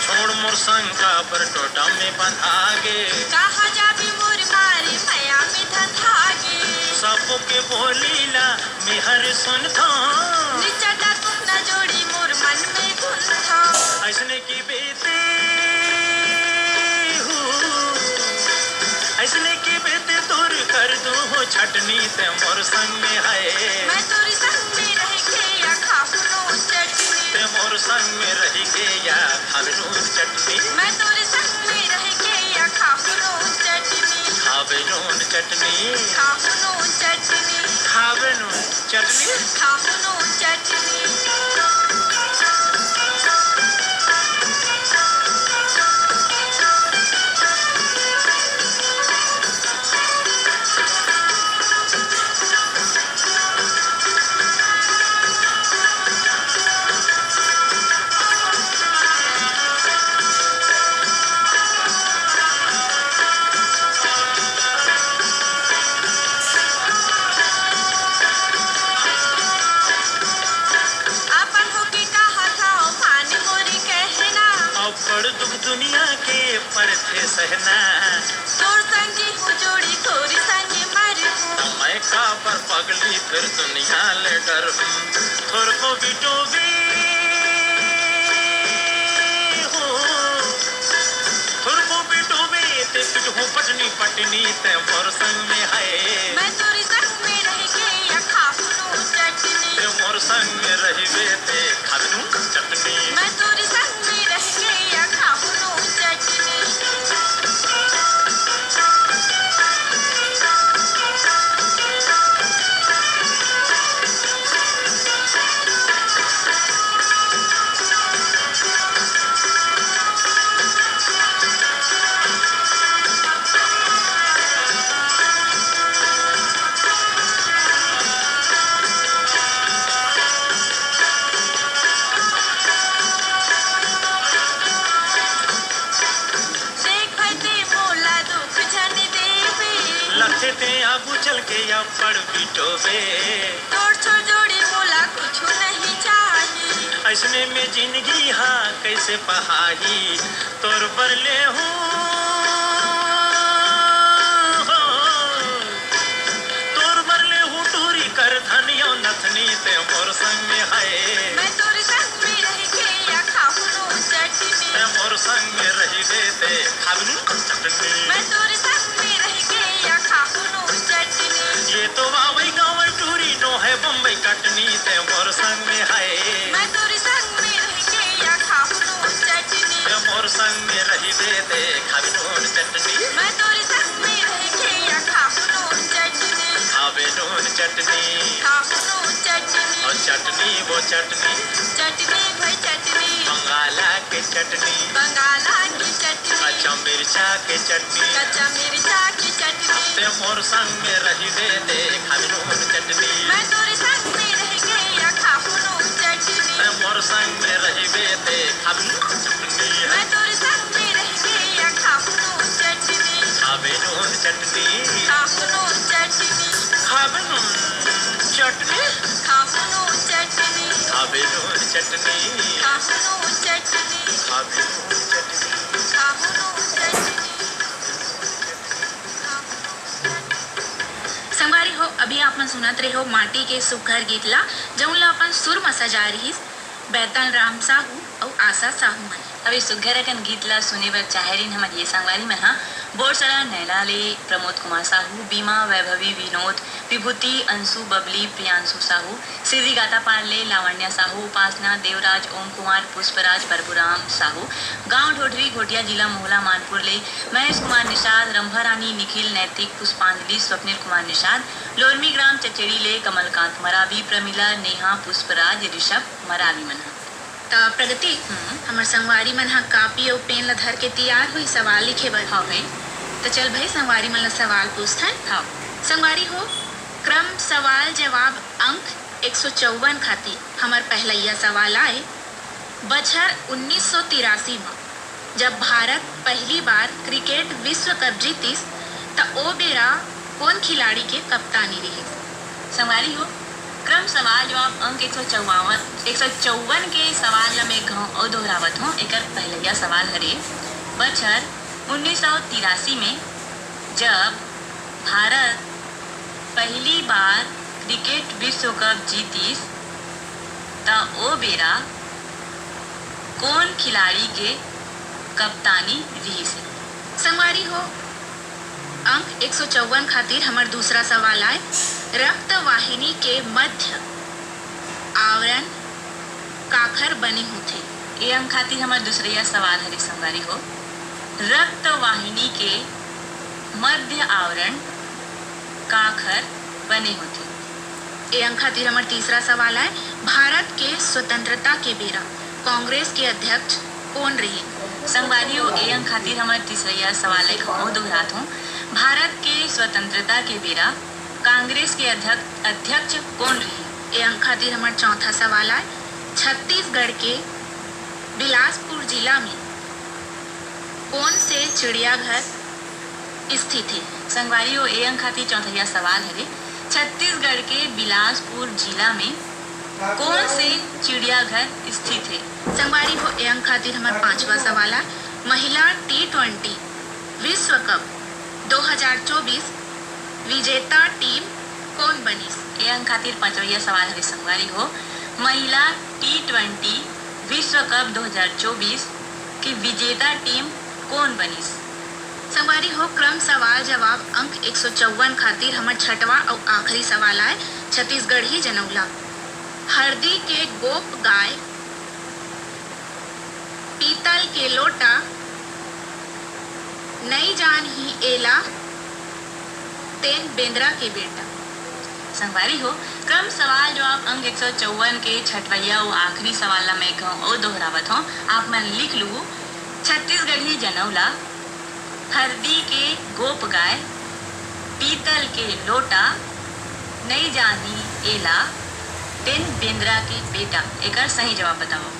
छोड़ मोर संग काबर टोटा में बंधा गे। कहाँ जाबे मोर मारे मया में धंधा गे। सबो के बोली ला मेहर सुनथों। निचटा सुखना जोड़ी मोर मन में गुनथों। अइसने की बेते हूँ, अइसने की बेते तोर कर दूँ हो छटनी ते मोर संग में है। मैं तोर संग में रहिके या खाहूँ नून चटनी। ते मोर संग में रहिके या खाबे नून चटनी। मैं तोर संग में रहिके या खाहूँ नून चटनी। खाबे नून चटनी। खाहूँ नून चटनी। खाबे नून चटनी। खाहूँ नून चटनी। अपन होके कहत हव, मान मोरी कहना। अब्बड़ दुख दुनिया के परथे सहना। तोर संगी हूँ जोड़ी, तोरी संगे मरहूँ। मैं काबर पगली फिर दुनिया ले डरहूँ। थोरको बिटोबे हो, थोरको बिटोबे ते पिटहूँ पटनी पटनी ते मोर संग में है। मैं तोरी संग में रहिके या खाहूँ नून चटनी। ते मोर संग में रहिबे ते खाबे नून चटनी। मैं तोरी संग में रहिके या खाहूँ नून चटनी। देख भाई ते मोला दुख झन देबे। लगथे ते आगू चल के अब्बड़ बिटोबे। तोर छोर जोड़ी मोला कुछु नहीं चाही। अइसने में जिनगी हा कइसे पहाही। तोर बर ले हूँ हो, तोर बर ले हूँ टूरी कर धनिया नथनी ते मोर संग में है। मैं तोर संग में रहिके या खाहूँ नून चटनी। चटनी, चटनी भाई चटनी। बंगाला के चटनी, बंगाला के चटनी। कच्चा मिर्चा के चटनी, कच्चा मिर्चा के चटनी। ते मोर संग में रहिबे ते खाबे नून चटनी। मैं तोरे संग में रहिके या खाहूँ नून चटनी। ते मोर संग में रहिबे ते खाबे नून चटनी। मैं तोरे संग में रहिके या खाहूँ नून चटनी। खाबे नून चटनी। खाहूँ नून चटनी। खाबे नून चटनी। खाहूँ नून चटनी। खाबे नून चटनी। खाहूँ नून चटनी। खाबे नून चटनी। खाहूँ नून चटनी। संगवारी हो, अभी आप मन सुनत रहे हो माटी के सुघर गीत ला, जउन ला अपन सुर म सजाय रिहिस बैतल राम साहू अउ आशा साहू मन। अब ये सुघर अकन गीत ला सुने बर चाहे रिन हमर ये संगवारी मन ह बोरसरा नैला ले प्रमोद कुमार साहू, बीमा वैभवी विनोद, विभूति अंशु बबली प्रियांशु साहू, सिरगातापार ले लावण्या साहू, उपासना देवराज, ओम कुमार, पुष्पराज, प्रभुराम साहू, गांव ढोढरी घोटिया, जिला मोहला मानपुर ले महेश कुमार निषाद, रंभा रानी निखिल नैतिक, पुष्पांजलि स्वप्निल कुमार निषाद, लोरमी ग्राम चचेड़ी ले कमलकांत मरावी, प्रमिला, नेहा, पुष्पराज, ऋषभ मरावी मन ह। त प्रगति, हम्म। हमर संगवारी मन ह कापी अउ पेन ल धर के तियार होही सवाल लिखे बर। हव भाई। त चल भाई, संगवारी मन ल सवाल पूछथन। हव। संगवारी हो, क्रम सवाल जवाब अंक एक सौ चौवन खातिर हमर पहलइया सवाल आय, बछर उन्नीस सौ तिरासी म जब भारत पहली बार क्रिकेट विश्व कप जीतिस, त ओ बेरा कोन खिलाड़ी के कप्तानी रिहिस? संगवारी हो, क्रम सवाल जवाब अंक एक सौ चौवन, एक सौ चौवन के सवाल ल मैं एक घांव अउ दोहरावत हों। एकर पहलइया सवाल हरे, बछर उन्नीस सौ तिरासी में जब भारत पहली बार क्रिकेट विश्व कप जीतिस, त ओ बेरा कोन खिलाड़ी के कप्तानी रिहिस हे? संगवारी हो, अंक एक सौ चौवन खातिर हमर दूसरा सवाल आय, रक्त वाहिनी के मध्य आवरण काखर बने होथे? ए अंक खातिर हमर दूसरइया सवाल हरे संगवारी हो, रक्त वाहिनी के मध्य आवरण काखर बने होथे? ए अंक खातिर हमर तीसरा सवाल आय, भारत के स्वतंत्रता के बेरा कांग्रेस के अध्यक्ष कोन रिहिन? संगवारी हो, ए अंक खातिर हमर तीसरइया सवाल ला एक घांव दोहरात हों। भारत के स्वतंत्रता के बेरा कांग्रेस के अध्यक्ष, अध्यक्ष कोन रिहिन? ए अंक खातिर हमर चौथा सवाल आय, छत्तीसगढ़ के बिलासपुर जिला में कोन से चिड़ियाघर स्थित हे? संगवारी हो, ए अंक खातिर चौथइया सवाल हरे, छत्तीसगढ़ के बिलासपुर जिला में कोन से चिड़ियाघर स्थित हे? संगवारी हो, ए अंक खातिर हमर पांचवा सवाल आय, महिला टी ट्वेंटी विश्व कप दो हज़ार चौबीस विजेता टीम कोन बनिस? ए अंक खातिर पांचवइया सवाल हरे संगवारी हो, महिला टी ट्वेंटी विश्व कप दो हज़ार चौबीस के विजेता टीम कोन बनिस? संगवारी हो, क्रम सवाल जवाब अंक एक सौ चौवन खातिर हमर छठवा अउ आखिरी सवाल आय, छत्तीसगढ़ी जनउला। हरदी के गोप गाय, पीतल के लोटा, नइ जानही एला, तेन बेंदरा के बेटा। संगवारी हो, क्रम सवाल जवाब अंक एक सौ चौवन के छठवइया अउ आखिरी सवाल ला मैं एक घांव अउ दोहरावत हों, आप मन लिख लूहू, छत्तीसगढ़ी जनउला, हरदी के गोप गाय, पीतल के लोटा, नइ जानही एला, तेन बेंदरा के बेटा। एकर सही जवाब बतावव।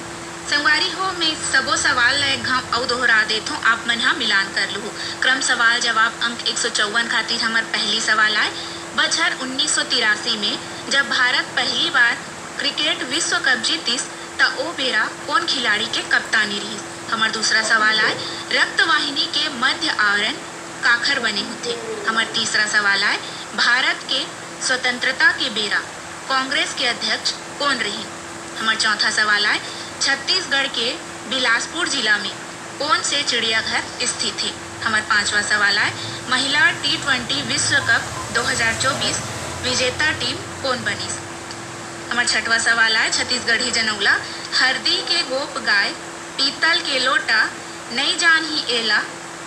संगवारी हो, मैं सबो सवाल ला एक घांव अउ दोहरा देथों, आप मन ह मिलान कर लूहू। क्रम सवाल जवाब अंक एक सौ चौवन खातिर हमर पहली सवाल आय, बछर उन्नीस सौ तिरासी में जब भारत पहली बार क्रिकेट विश्व कप जीतिस, त ओ बेरा कोन खिलाड़ी के कप्तानी रिहिस? हमर दूसरा सवाल आय, रक्तवाहिनी के मध्य आवरण काखर बने होथे? हमर तीसरा सवाल आय, भारत के स्वतंत्रता के बेरा कांग्रेस के अध्यक्ष कोन रिहिन? हमर चौथा सवाल आय, छत्तीसगढ़ के बिलासपुर जिला में कोन से चिड़ियाघर स्थित हे? हमर पांचवा सवाल आय, महिला टी ट्वेंटी विश्व कप दो हज़ार चौबीस विजेता टीम कोन बनिस? हमर छठवा सवाल आय, छत्तीसगढ़ी जनउला, हरदी के गोप गाय, पीतल के लोटा, नइ जानही एला,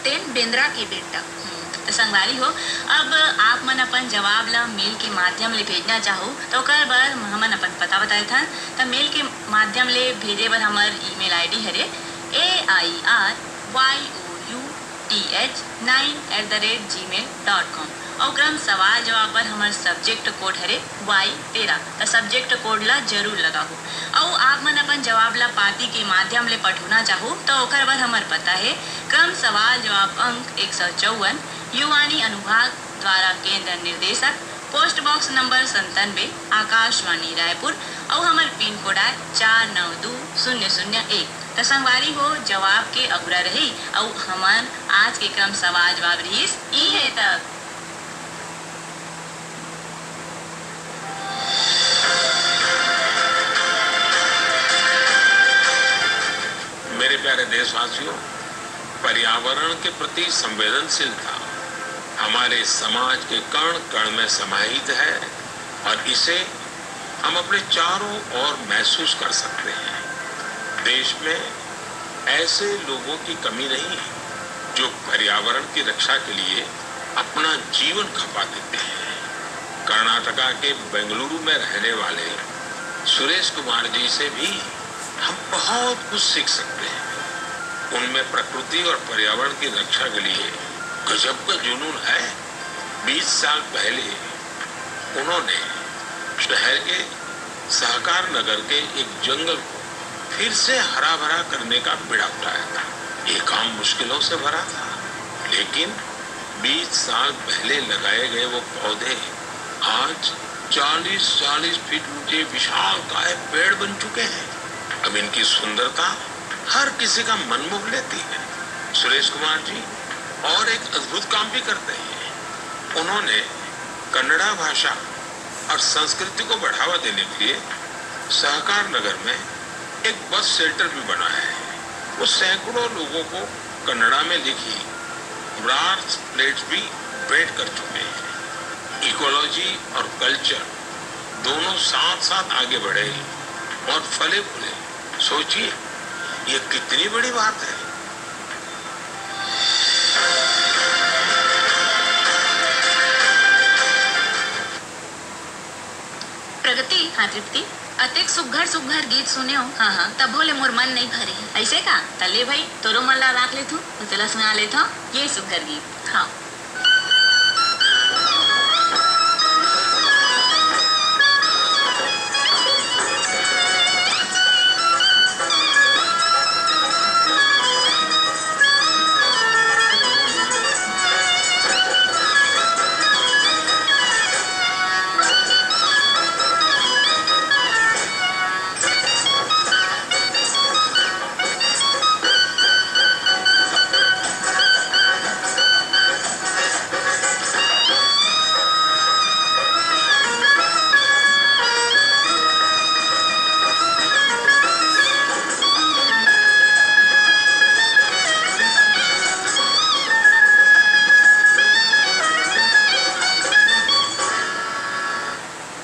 तेन बेंदरा के बेटा। हम्म, त त संगवारी हो, अब आप मन अपन जवाब ला मेल के माध्यम ले भेजना चाहो, त ओकर बर हमन अपन पता बताए थन। त मेल के माध्यम ले भेजे बर हमर ईमेल आईडी हरे A I R Y O U T H nine at the rate Gmail dot com. अउ क्रम सवाल जवाब बर हमर सब्जेक्ट कोड हरे वाई तेरह। त सब्जेक्ट कोड ला जरूर लगाहू। अउ आप मन अपन जवाब ला पाती के माध्यम ले पठोना चाहो, त ओकर बर हमर पता हे क्रम सवाल जवाब अंक एक सौ चौवन, युवानी अनुभाग द्वारा केंद्र निर्देशक, पोस्ट बॉक्स नंबर संतानवे, आकाशवाणी रायपुर, अउ हमर पिन कोड आय चार नौ दू शून्य शून्य एक। त संगवारी हो, जवाब के अगुरा रही, अउ हमन आज के क्रम सवाल जवाब रहीस इहे तक। मेरे प्यारे देशवासियों, पर्यावरण के प्रति संवेदनशीलता हमारे समाज के कण कण में समाहित है और इसे हम अपने चारों ओर महसूस कर सकते हैं। देश में ऐसे लोगों की कमी नहीं है जो पर्यावरण की रक्षा के लिए अपना जीवन खपा देते हैं। कर्नाटका के बेंगलुरु में रहने वाले सुरेश कुमार जी से भी हम बहुत कुछ सीख सकते हैं। उनमें प्रकृति और पर्यावरण की रक्षा के लिए गजब का जुनून है। बीस साल पहले उन्होंने शहर के सहकार नगर के एक जंगल को फिर से हरा भरा करने का बीड़ा उठाया था। ये काम मुश्किलों से भरा था, लेकिन बीस साल पहले लगाए गए वो पौधे आज चालीस चालीस फीट ऊंचे विशालकाय पेड़ बन चुके हैं। अब इनकी सुंदरता हर किसी का मन मोह लेती है। सुरेश कुमार जी और एक अद्भुत काम भी करते हैं। उन्होंने कन्नड़ा भाषा और संस्कृति को बढ़ावा देने के लिए सहकार नगर में एक बस शेल्टर भी बनाया है। वो सैकड़ों लोगों को कन्नड़ा में लिखी ब्रास प्लेट्स भी भेंट कर चुके हैं। इकोलॉजी और कल्चर दोनों साथ साथ आगे बढ़े और फले फूले। सोचिए, ये कितनी बड़ी बात है। प्रगति, हाँ तृप्ति, अतेक सुघर सुघर गीत सुनेव, हाँ, हाँ। तभो ले मोर मन नइ भरे। अइसे का? त ले भई, तोरो मन ला राख लेथों, अउ तोला सुना लेथों ये सुघर गीत। हाँ।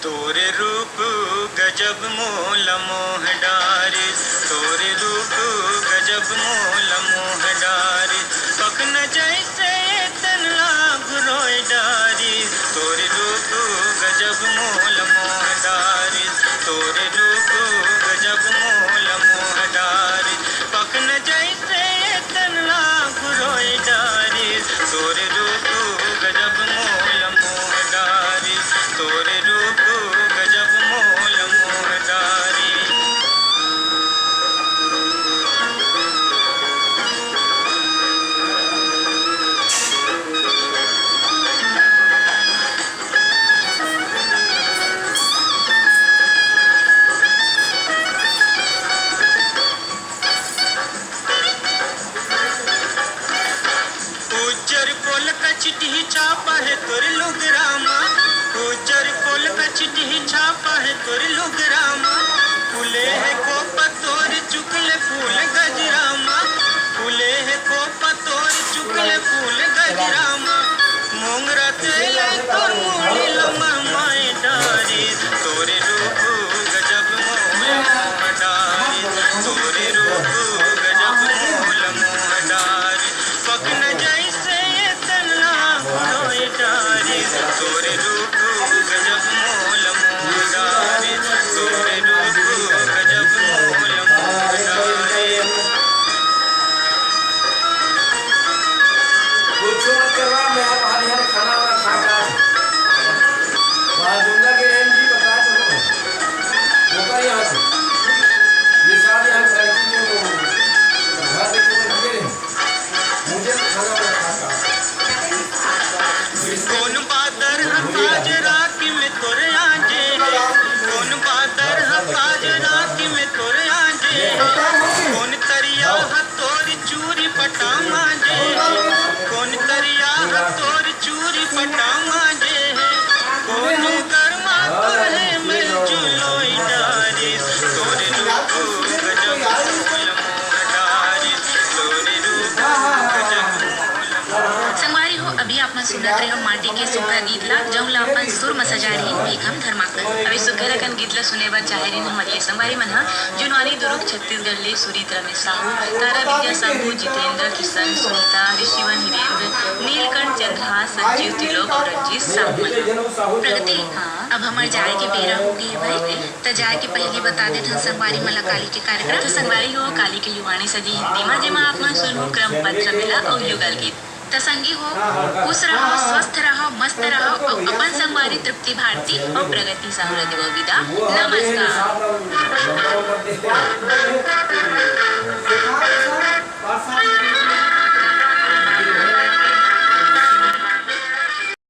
तोरे रूप गजब मोला मोह डारिस, तोरे रूप गजब मोला मोह डारिस, पखना जइसे तन ला घुरोय डारिस, तोरे रूप गजब मोला मोह डारिस, तोरे रूप गजब मोला मोह डारिस, पखना जइसे तन ला घुरोय डारिस, तोरे रूप गजब मोला मोह डारिस, तोरे रूप गजब मोला मोह डारिस। उज्जर पोल कचटी छापा हे तोर लुगरा मा, उज्जर पोल कचटी छापा हे तोर लुगरा मा। फूले हे खोपा तोर चुकले फूल गजरा मा, फूले हे खोपा तोर चुकले फूल गजरा मा। मोंगरा तेला तोर मुड़ी लमा माय डारिस, तोरे रूप गजब मोला मोह डारिस, तोरे रूप गजब मोला मोह डारिस। पखना जइसे तन ला कुछ मत करवा, मैं आप हाल यहाँ खाना वाना खा के आ जाऊँ। वहाँ दुर्गा के रहन जी बता दो। ओकर यहाँ से। विशाल यहाँ लड़की के वो घर देखे में लगे रहे। मुझे तो खाना वाना खा के आ जाऊँ। कौन बादर ह आज रात में तोरे आजे, कौन बादर ह आज रात में तोरे आजे, कौन तरिया ह तोर चूरी पटा माजे, कौन तरिया ह तोर चूरी पटा माजे, कौन गरमा तोहे में जुलोई डारिस, तोरे रूप गजब मोल मोह डारिस, तोरे रूप गजब मोल मोह संगवारी हो, अभी आप मन सुनत रहे हो माटी के सुग्घर गीत ला, जउन ला अपन सुर म सजाए रहिन भीखम धर्माकर। अभी सुग्घर अकन गीत ला सुने बर चाहे रहिन हमर ये संगवारी मन ह, जुनवानी दुरूग छत्तीसगढ़ ले सुरीत रमेश साहू, तारा विद्या साहू, जितेंद्र, किशन, सुनीता, ऋषिवन, हिरेंद्र, नीलकंठ, चंद्रहास, संजीव, त्रिलोक और रंजीत साहू मन। प्रगति, हाँ, अब हमर जाए के बेरा हो गे हे भाई, त जाए के पहिली बता देथन संगवारी मन ला काली के कार्यक्रम। त संगवारी हो, काली के युवाणी सजी हिंदी मा, जेमा आप मन सुनहू क्रम पत्र मिला अउ युगल गीत। त संगी हो, खुश रहो, स्वस्थ रहो, मस्त रहो अउ अपन संगवारी तृप्ति भारती अउ प्रगति साहू ला देवो विदा। नमस्कार।